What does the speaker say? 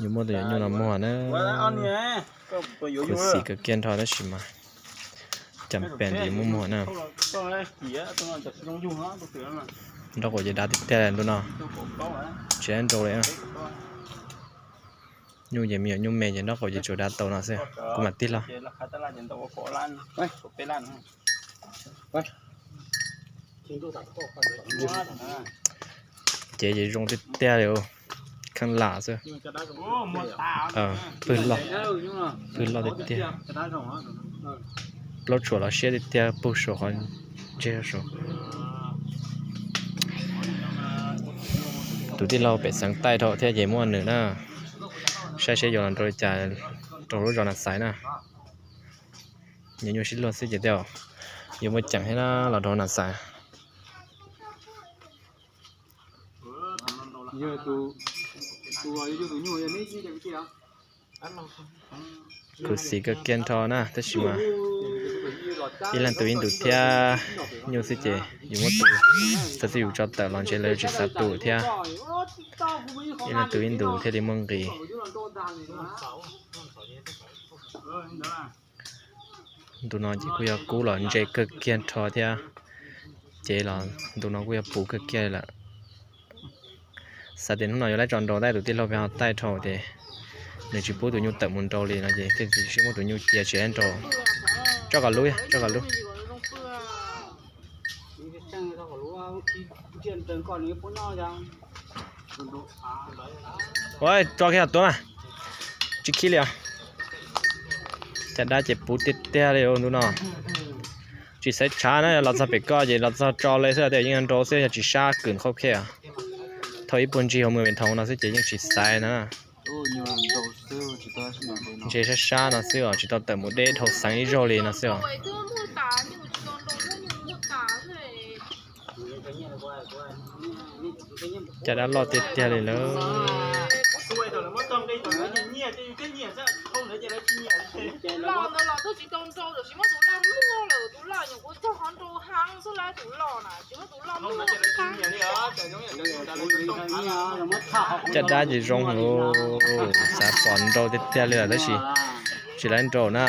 Yus muaj tus yuav nyuj no muag na. Khuv xim kawg kiag nrho tab sis mas cam pem tus yuav muaj muag na. Nraub qaum ces dav tiag tiag ntu no, tsis dav nrau li. Nyuj ces me nyuam nyuj me ces nraub qaum ces tsuas dav tau no xwb, kuv mam tig los. Cev ces zoo tiag tiag li, kheej lam xwb. Pwg loj, pwg loj tiag tiag. Plaub tsuam los siab tiag tiag, pug saum qhov ntseg saud. Tus tij laug pem xeev Taij dhau thiab ces muaj nws na, saib seb yuav los nrau li cas rau lub zos Nas Xais na. Nyuam nyuj sib luag xwb ces tej zaum yuav muaj ceem thiab na los rau Nas Xais. Khuv xim kawg kiag nrho na tab sis mas ib leeg tu ib ntus thiab, nyuj xwb ces yus muab tu, txawm xwb yus tso tawm los ntshe lawv yuav tsis xav tu thiab. Ib leeg tu ib ntus thiaj li muaj nqis. Ntu no ces kuj yog kub los ntse kawg kiag nrho thiab, ces los ntu no kuj yog puv kawg kiag lawm. Xav tias hnub no yuav laib tso nrau tab tus tij laug pem ho taij dhau ces nws tsis pub tus nyuj tawm mus nrau li no ces thiaj tsis muab tus nyuj cia tsis laib nrau. Tso kom lub, tso kom lub. Ua, tso kiag tuav mas, tsis khib li os. Caj dab ces puv tiag tiag li ntu no. Tsis xaiv tshav na, los txog pem koj ces los txog tso li xwb, tej yeej nrau xwb, yog tsis sab kws qhov khej. Thauj ib puag ncig hauv mws me thoov no xwb ces yeej tsis xaiv na. Ntshe sab sab no xwb os, tsis tau tawm mus deb dhau xeev ib zaug li no xwb os. Caj dab loj tiag tiag li lawm. Caj dab ces zoo lawm, xav pom nrau tiag tiag li lawm tab sis tsis laib nrau na.